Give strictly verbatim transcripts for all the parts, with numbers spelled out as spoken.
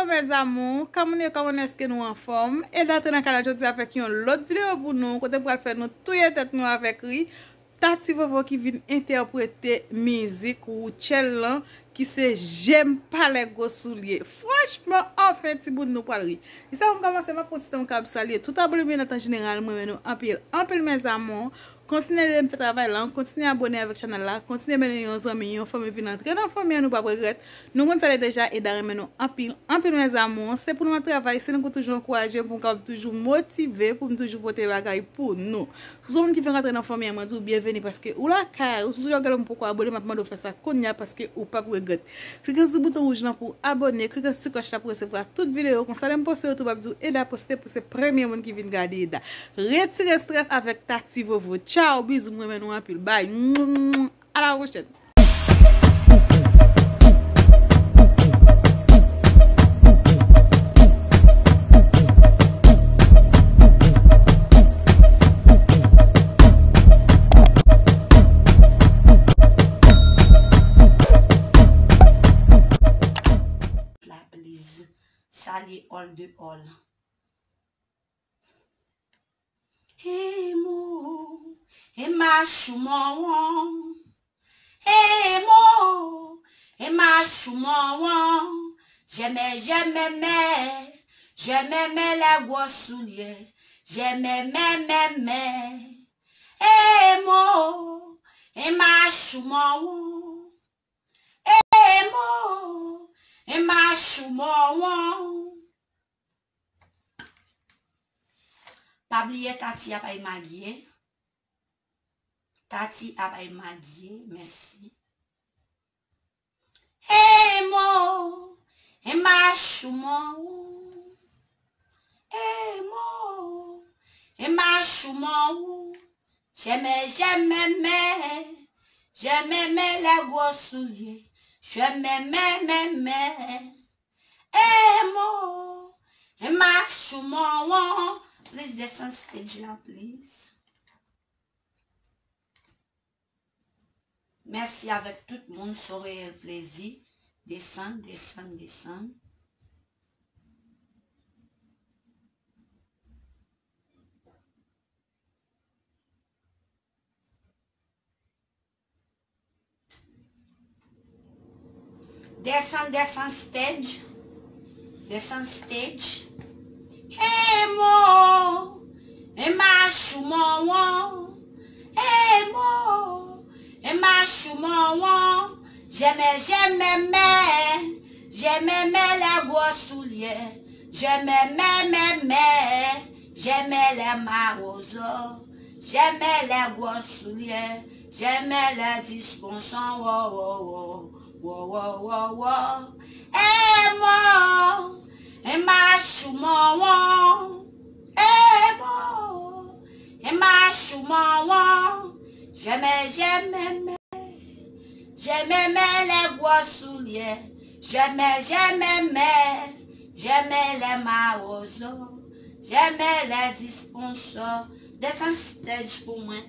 Mes amours, kòman nou ye, kòman nou, èske nou anfòm? Eda antre nan kanal jodi avèk yon lòt videyo pou nou, kote m pral fè nou touye tèt nou avèk ri. Tati Vovo ki vin entèprete mizik Rutshelle lan, ki se Je m pa lè gwo soulye. Franchman, anfen, timoun, nou pral ri. Jis avan m kòmanse, m ap pran ti tan pou m kab salye tout abone m yo nan tan jeneral, m renmen nou anpil, anpil, mes amours. Kontinye ede m fè travay la, kontinye abone avèk chanèl la, kontinye mennen yon zanmi, yon fanmi vin antre nan fanmi an, nou p ap regrèt. Nou konn sa l ye deja, Eda renmen nou anpil, anpil, mes amours. Se pou nou ap travay, se nou ki toujou ankouraje m, pou m kapab toujou motive, pou m toujou pote bagay pou nou. Si w se yon moun ki fenk antre nan fanmi an, mwen di w byenveni paske ou lakay ou, si w toujou ap gade m poko abone, m ap mande w fè sa kounye a paske ou p ap regrèt. Klike sou bouton wouj lan pou w abone, klike sou klòch la pou w resevwa tout videyo, konsa lè m poste yo tou, m ap di w Eda poste pou se premye moun ki vin gade Eda. Retire strès avèk Tati Vovo. Tchaw, bizou, m renmen nou anpil. Bye. A la pwochèn. La, please. Salye all de all. Emo, ema chou mawon. Emo, ema chou mawon. Je m, je m, je m, je m, lè gwo soulye. Je m, je m, je m. Emo, ema chou mawon. Emo, ema chou mawon. Pa bliye Tati ap ay Maggie. Tati ap ay Maggie, mèsi. Emo, ema chou mawon. Emo, ema chou mawon. Je m, je m, je m, je m, lè gwo soulye. Je m, je m, je m. Emo, ema chou mawon. Please desann stage la, please. Mèsi avèk tout moun, se yon reyèl plezi. Desann, desann, desann. Desann, desann stage. Desann stage. Emo, ema chou mawon. Emo, ema chou mawon. Je m, je m, je m, je m, lè gwo soulye. Je m, je m, je m, je m, lè mawozo. Je m, lè gwo soulye. Je m, lè disponson, wo, wo, wo. Wo, wo, wo, wo. Emo, ema chou mawon. Emo, ema chou mawon. Je m, je m, je m, je m, lè gwo soulye. Je m, je m, je m, lè mawozo. Je m, lè disponson. Desann stage pou mwen.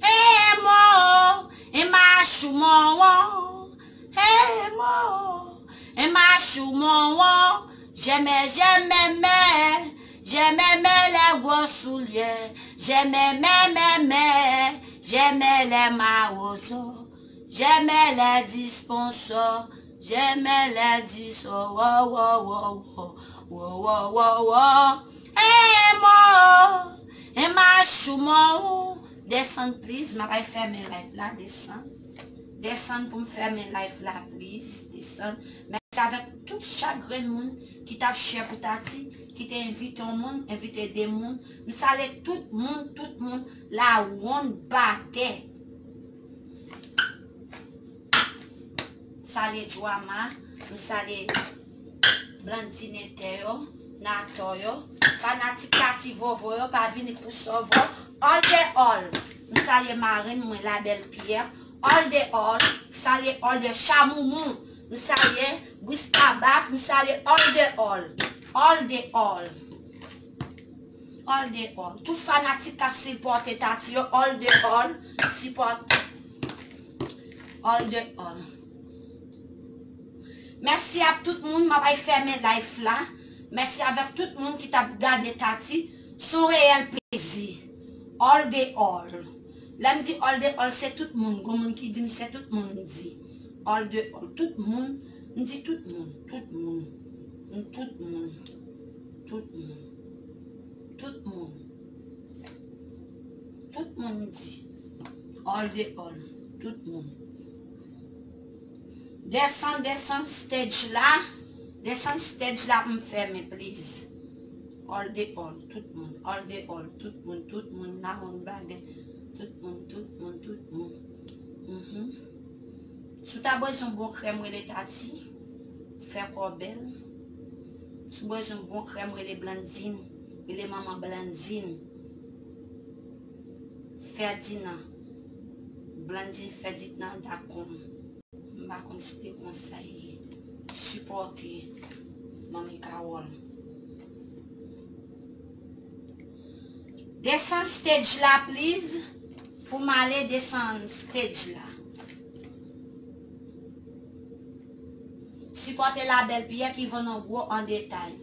Emo, ema chou mawon. Emo, ema chou mawon. Je m, je m, je m, je m, lè gwo soulye. Je m, je m, je m, je m, lè mawozo. Je m, lè disponson. Je m, lè dis, wo, wo, wo, wo. Wo, wo, wo, wo. Emo, ema chou mawon. Desann, please. M ap al fèmen live la. Desann. Desann pou m fèmen live la, please. Desann. Mèsi avèk tout chak grenn moun ki t ap share pou Tati, ki te envite yon moun, envite de moun. M salye tout moun, tout moun. Lawon batè. Salye Joama, m salye Blandine Tè yo, Natò yo, fanatik Tati Vovo yo, pa vini pou sòvò, all de all. M salye marenn mwen, Labèl Pyè, all de all, m salye all de Chamoumou, m salye Bris Abak, m salye all de all, all de all. All de all. Tout fanatik k ap sipòte Tati yo, all de all. Sipòte. All de all. Mèsi ak tout moun, m ap al fèmen live la. Mèsi avèk tout moun ki t ap gade Tati. Se yon reyèl plezi. All the all. Lè m di all the all, se tout moun. Gon moun ki di m se tout moun m di. All the all. Tout moun. M di tout moun. Tout moun. M tout moun. Tout moun. Tout moun. Tout moun m di. All the all. Tout moun. Desann, desann stage la. Desann stage la pou m fèmen, please. All the all. Tout moun. All the all. Tout moun. Tout moun. Nawon bagay. Tout moun. Tout moun. Tout moun. Mhm. Si w ta bezwen bon krèm, rele Tati. Fè kò bèl. Si w bezwen bon krèm, rele Blandine. Rele manman Blandine. Ferdinand. Blandine Ferdinand dot com. M pa konn si te konsa ye. Sipòte Manmi Carole. Desann stage la, please. Pou m ale, desann stage la. Sipòte Labèl Pyè ki vann an gwo an detay.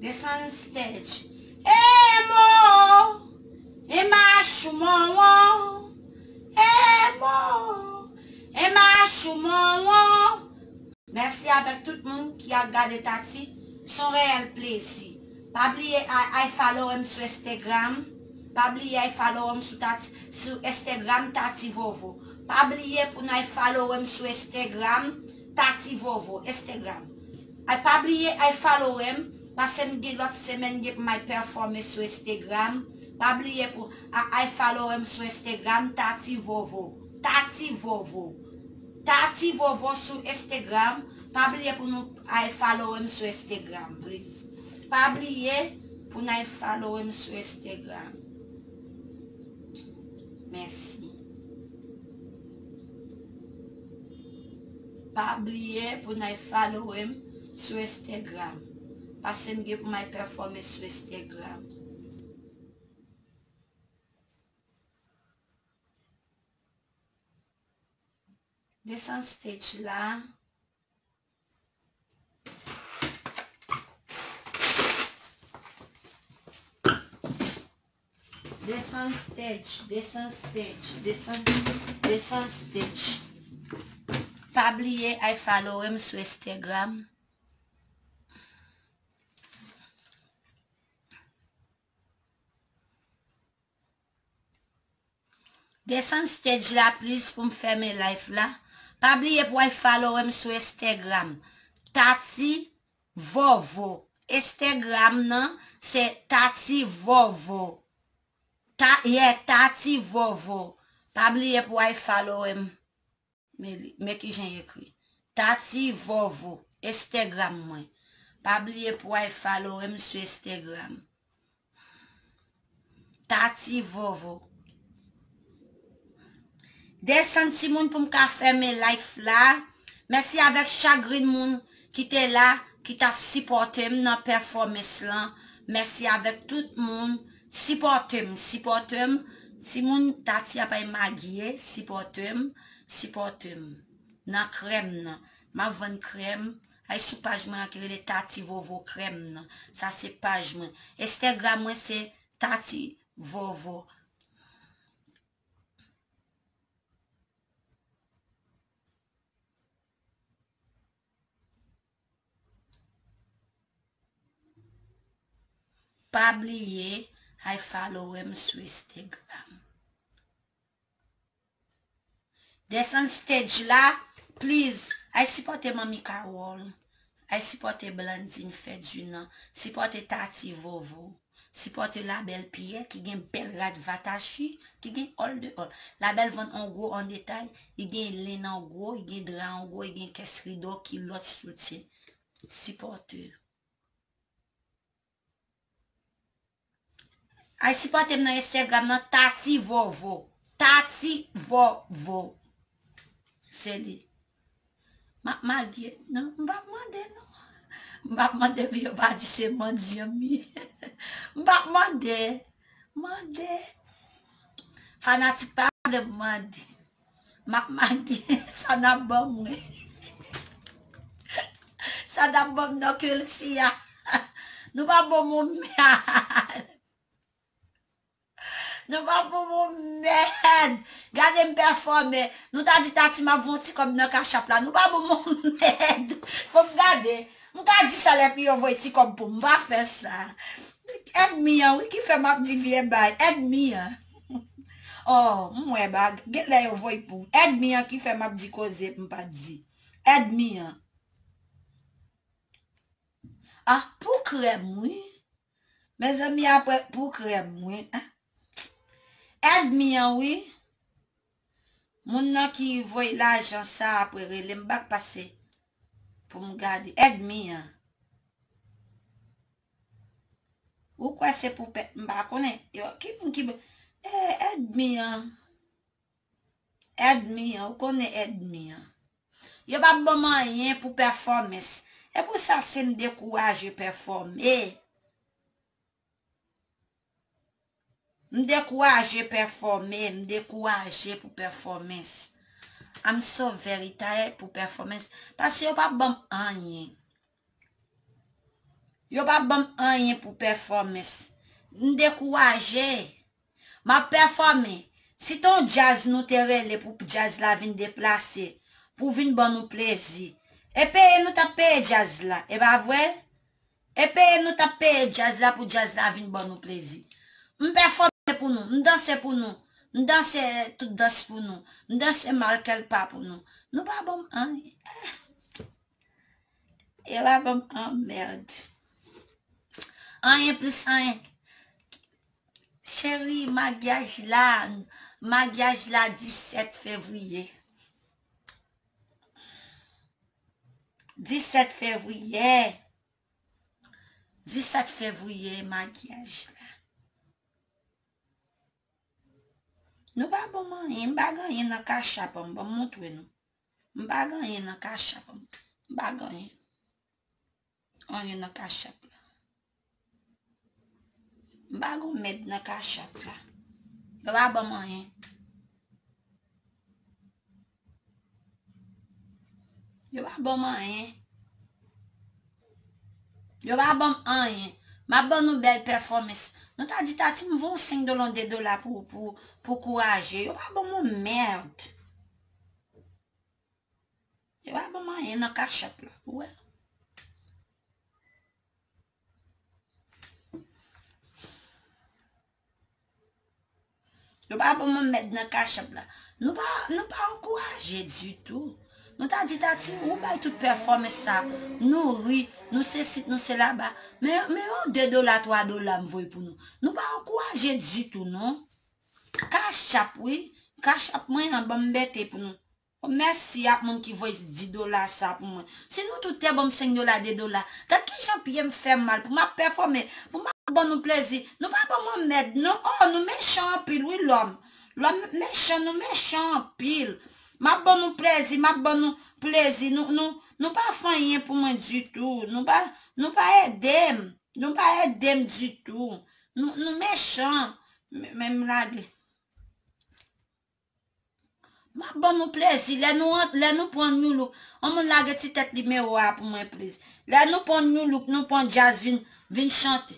Desann stage. Emo, ema choumonwon. Emo, ema choumonwon. Mèsi avèk tout moun ki ap gade Tati. Se yon reyèl plezi. Pa bliye ay, ay follow m sou Instagram. Pa bliye ay follow m sou Tati, sou Instagram Tati Vovo. Pa bliye pou n ay follow m sou Instagram Tati Vovo. Instagram. Ay, pa bliye ay follow m, paske m gen lòt semèn gen pou m ay pèfòme sou Instagram. Pa bliye pou a, ay follow m sou Instagram Tati Vovo. Tati Vovo. Tati Vovo sou Instagram. Pa bliye pou nou ay follow m sou Instagram, please. Pa bliye pou n ay follow m sou Instagram. Mèsi. Pa bliye pou n ay follow m sou Instagram. Paske m gen pou m ay pèfòme sou Instagram. Desann stage la. Desann stage, desann stage, desann, desann stage. Pa bliye ay follow m sou Instagram. Desann stage la, please, pou m fèmen live la. Pa bliye pou ay follow m sou Instagram. Tati Vovo. Instagram nan, se Tati Vovo. Ta, yeah, Tati Vovo. Pa bliye pou ay follow m. Men li, men kijan y ekri. Tati Vovo, Instagram mwen. Pa bliye pou ay follow m sou Instagram. Tati Vovo. Desann timoun pou m ka fèmen live la. Mèsi avèk chak grenn moun ki te la, ki ta sipòte m nan pèfòmans lan. Mèsi avèk tout moun. Sipòte m, sipòte m. Timoun Tati ap ay magye, sipòte m, sipòte m. Nan krèm nan. M ap vann krèm. Ay sou paj mwen an ki rele Tati Vovo krèm nan. Sa se paj mwen. Instagram mwen se Tati Vovo. Pa bliye, ay follow m sou Instagram. Desann stage la, please, ay sipòte Manmi Carole, ay sipòte Blandine Ferdinand, sipòte Tati Vovo, sipòte Labèl Pyè ki gen bèl rad vatachi, ki gen all the all. Labèl vann an gwo an detay, li gen len an gwo, li gen dra an gwo, li gen kès rido, kilòt, soutyen. Sipòte. Ay sipòte m nan Instagram nan Tati Vovo. Tati Vòvò. Se li. M ap magye. Non, m p ap mande, non. M p ap mande pou yo pa di se mandi an m ye. M p ap mande. Mande. Fanatik pa vle m mande. M ap magye. Sa n ap ban mwen. Sa n ap ban m nan kilti a. Nou pa ban m yon mèd. Nou pa pou moun mèd. Gade m pèfòme. Nou ta di Tati m ap voye yon ti kòb nan Cash App la. Nou pa pou moun mèd. Fò m gade. M ka di sa lè pou yo voye ti kòb pou m. M pa fè sa. Èdmi an, wi, ki fè m ap di vye bay. Èdmi an. Oh, m wè bag. Genlè yo voye pou m. Èdmi an ki fè m ap di koze m pa di. Èdmi an. Ah, pou krèm, wi. Mezanmi, apre pou krèm, wi. Èdmi an, wi. Moun nan ki voye lajan sa apre rele m bak pase pou m gade. Èdmi an. Ou kwè se pou pèt m pa konnen. Yo, ki moun ki. Eh, èdmi an. Èdmi an, ou konnen èdmi an. Yo p ap ban m anyen pou pèfòmans. E pou sa, si m dekouraje pèfòme. M dekouraje pèfòme, m dekouraje pou pèfòmans. I'm so very tired pou pèfòmans. Paske yo p ap ban m anyen. Yo pa ban m anyen pou pèfòmans. M dekouraje. M ap pèfòme. Si te yon djaz nou te rele pou djaz la vin deplase, pou vin ban nou plezi, e peye nou t ap peye djaz la, e pa vre? E peye nou t ap peye djaz la pou djaz la vin ban nou plezi. M pèfòme pou nou, m danse pou nou, m danse tout dans pou nou, m danse Michael pa pou nou. Nou pa ban m anyen. Yo pa ban m anmèd. Anyen plis anyen. Cheri, maryaj la, maryaj la disèt fevriye. Disèt fevriye. Disèt fevriye, maryaj la. Nou pa ban m anyen, m pa gen anyen nan Cash App an m, ban m montre nou. M pa gen anyen nan Cash App an m. M pa gen anyen. Anyen nan Cash App la. M pa gen mèd nan Cash App la. Yo pa ban m anyen. Yo pa ban m anyen. Yo pa ban m anyen. M ap ban nou bèl pèfòmans. Nou ta di Tati m voye yon senk dola, yon de dola pou, pou, pou kouraje. Yo pa ban m yon mèd. Yo pa ban m anyen nan Cash App la. Ou wè? Yo pa ban m mèd nan Cash App la. Nou pa, nou pa ankouraje ditou. Nou ta di Tati, ou bay tout pèfòmans sa. Nou ri, nou se sit, nou se laba. Men, men yon de dola, twa dola m voye pou nou. Nou pa ankouraje ditou, non. Cash App, wi. Cash App mwen an, ban m bète pou nou. Mèsi ak moun ki voye dis dola sa pou mwen. Si nou tout te ban m senk dola, de dola, gad kijan pye m fè m mal pou m ap pèfòme, pou m ap ban nou plezi. Nou pa ban mwen mèd, non. Oh, nou mechan anpil, wi, lòm. Lòm mechan, nou mechan anpil. M ap ban nou plezi, m ap ban nou plezi. Nou, nou, nou pa fè anyen pou mwen ditou. Nou pa, nou pa ede m. Nou pa ede m ditou. Nou, nou mechan. Men, men m lage. M ap ban nou plezi. Lè nou ant-, lè nou pran New Look, yon moun lage ti tèt nimewo a pou mwen, please. Lè nou pran New Look, nou pran djaz vin, vin chante.